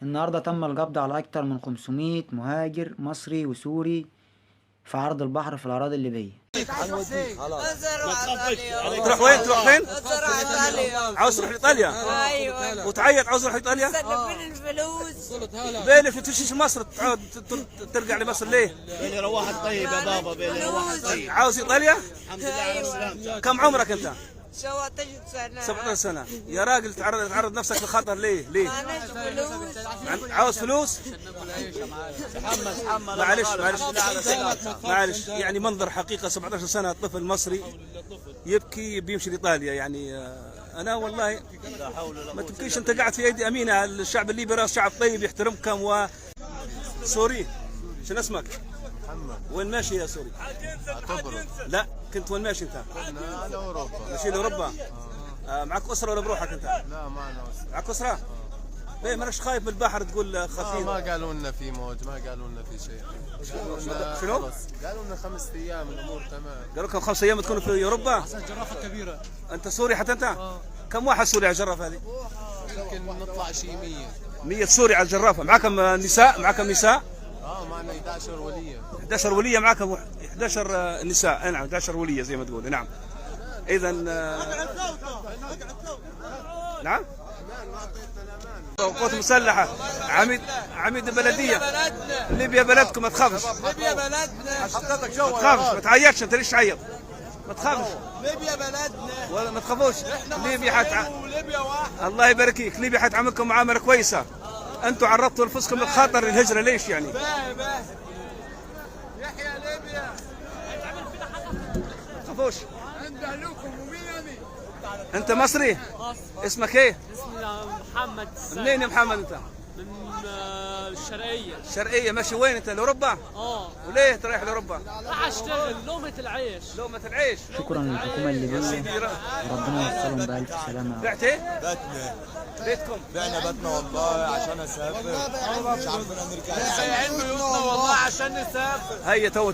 النهاردة تم القبض على أكتر من 500 مهاجر مصري وسوري في عرض البحر في الأراضي الليبية. تروح وين؟ تروح فين؟ عاوز تروح لايطاليا؟ ايوه. وتعيط عاوز تروح ايطاليا؟ سلفين الفلوس. ليه تمشيش مصر؟ تعود ترجع لمصر ليه؟ بيلي رواحك طيب يا بابا، بيلي رواحك طيب. عاوز ايطاليا؟ الحمد لله على سلامتك. كم عمرك انت؟ 17 سنة. 17 سنة يا راجل، تعرض نفسك لخطر ليه؟ ليه؟ معناش فلوس. عاوز فلوس؟ معلش معلش معلش، يعني منظر حقيقة، 17 سنة طفل مصري يبكي بيمشي لإيطاليا. يعني أنا والله ما تبكيش، أنت قاعد في أيدي أمينة. الشعب الليبي راه شعب طيب يحترمكم. و سوري، شنو اسمك؟ محمد. وين ماشي يا سوري؟ طبرق. لا، كنت وين ماشي أنت؟ كنا على اوروبا. ماشي لأوروبا؟ معك أسرة ولا بروحك أنت؟ لا، معنا أسرة. معك أسرة؟ ليه مالكش خايف من البحر؟ تقول خفيف. ما قالوا لنا في موج، ما قالوا لنا في شيء. شنو؟ قالوا لنا 5 ايام الامور تمام. قالوا لكم 5 ايام تكونوا في اوروبا؟ جرافه كبيره. انت سوري حتى انت؟ كم واحد سوري على الجرافه هذه؟ يمكن نطلع شيء 100. 100 سوري على الجرافه، معكم نساء؟ معكم نساء؟ اه، معنا 11 وليه. 11 وليه معكم، 11 نساء، نعم، 11 وليه زي ما تقول. نعم، اذا نعم، قوات مسلحه، عميد البلديه. ليبيا بلدكم، ما تخافش. ليبيا بلدنا. ما تخافش، ما تعيطش، انت ليش تعيط؟ ما تخافش. ليبيا بلدنا. ولا ما تخافوش، ليبيا حتع... وليبيا واحد. الله يبارك فيك، ليبيا حتعاملكم معامله كويسه. انتم عرضتوا انفسكم للخطر، الهجره، ليش يعني؟ باهي باهي، يحيى ليبيا. ما تخافوش. عند اهلكم ومين. انت مصري؟ اسمك ايه؟ اسمي محمد السيد. منين يا محمد انت؟ من الشرقية. الشرقية، ماشي وين انت؟ لاوروبا؟ اه. وليه ترايح لاوروبا؟ راح اشتغل، لقمة العيش. لقمة العيش. شكرا للحكومة الليبية. سيدي وربنا يوصلهم بألف سلامة. بعت ايه؟ بيتنا. بيتكم؟ بعنا بيتنا والله عشان اسافر، مش عارفين نرجع. بايعين بيوتنا والله عشان نسافر. هيا تو.